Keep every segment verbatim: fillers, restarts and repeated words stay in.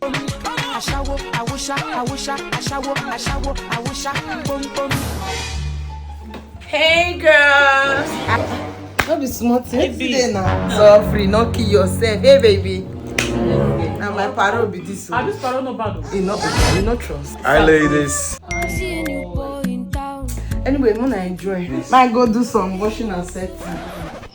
Ashawo, awusha, awusha, ashawo, ashawo, awusha, pom pom. Hey girls. No be small thing. Baby. Today now. Suffering, not kill yourself. Hey baby. Now my paro be this one. This paro no bad. You no, you no trust. Hi ladies. Anyway, Mona enjoy. My go do some washing and setting.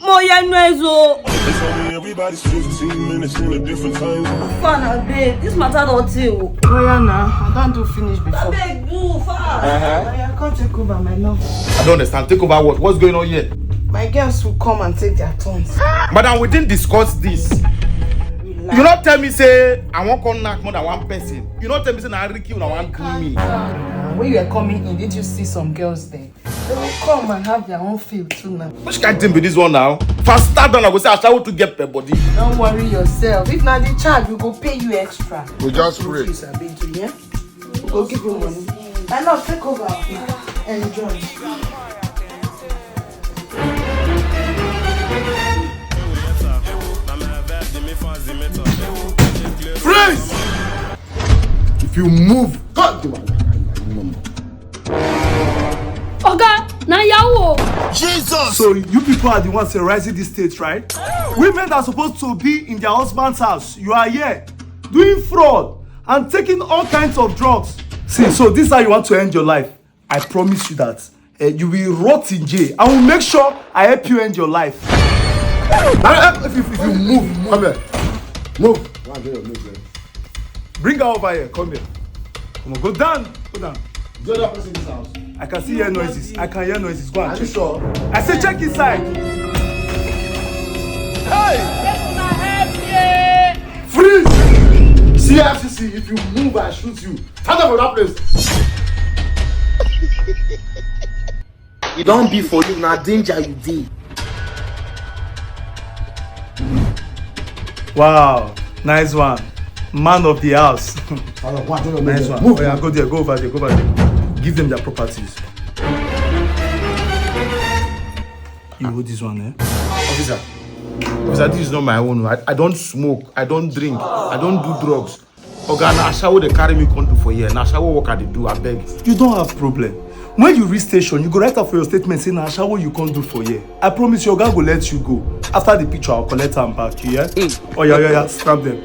Mo yẹ nu ẹ zo. It's only everybody's fifteen minutes in a different time zone. Fun, abeg. This matter don tey o. Oya na, I don do finish before. Abeg, do fast. Uh-huh. Oya, come take over my love. I don't understand. Take over what? What's going on here? My girls will come and take their turns. Madam, we didn't discuss this. You not tell me say I won't come knack more than one person. You not tell me say na Ricky una wan do me. When you were coming in, did you see some girls there? They will come and have their own feel too now. Which kind thing be this one now? If I start down, I go say I shower to get per body. Don't worry yourself. If na the charge, we go pay you extra. We just pray. Please, I beg you, yeah? We go give you money. My love, take over. Enjoy. Freeze! If you move, God, you are. Oga, na yahoo o. Jesus! So you people are the ones terrorizing this state, right? Women that are supposed to be in their husband's house, you are here doing fraud and taking all kinds of drugs. See, so this is how you want to end your life. I promise you that, eh, you will rot in jail. I will make sure I help you end your life. Now, if, if, if you move, come here. Move. Go and get your mate, man. Bring her over here. Come here. Come on, go down. Go down. The other person in this house. I can see hear noises. I can hear noises. Go and check. Are you sure? I say check inside. Hey! Make una help me. Freeze! C F C C, if you move, I shoot you. Stand up for that place. E don be for you, na danger you dey. Wow, nice one. Man of the house. Nice one. Move. Oya, go there, go over there, go over there. Give them their properties. You hold this one, eh? Officer, officer, this is not my own. I, I don't smoke, I don't drink, I don't do drugs. Oga, na ashawo dey carry me come do for here. Na ashawo work I dey do, abeg. You don't have problem. When you reach station, you go write up for your statement say na ashawo you come do for here. I promise you, Oga go let you go. After the picture, I'll collect am back. You hear? Mm. Oh yeah, yeah, yeah. Snap them.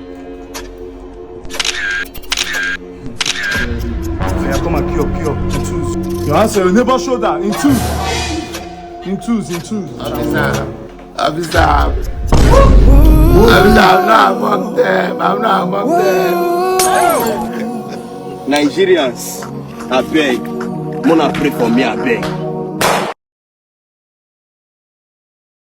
Oya, come and queue up, queue up. In twos. Your hands on your neighbor shoulder. In twos. In twos, in twos. Officer. Officer, I'm not among them. I'm not among them. Nigerians, abeg, mona pray for me, abeg.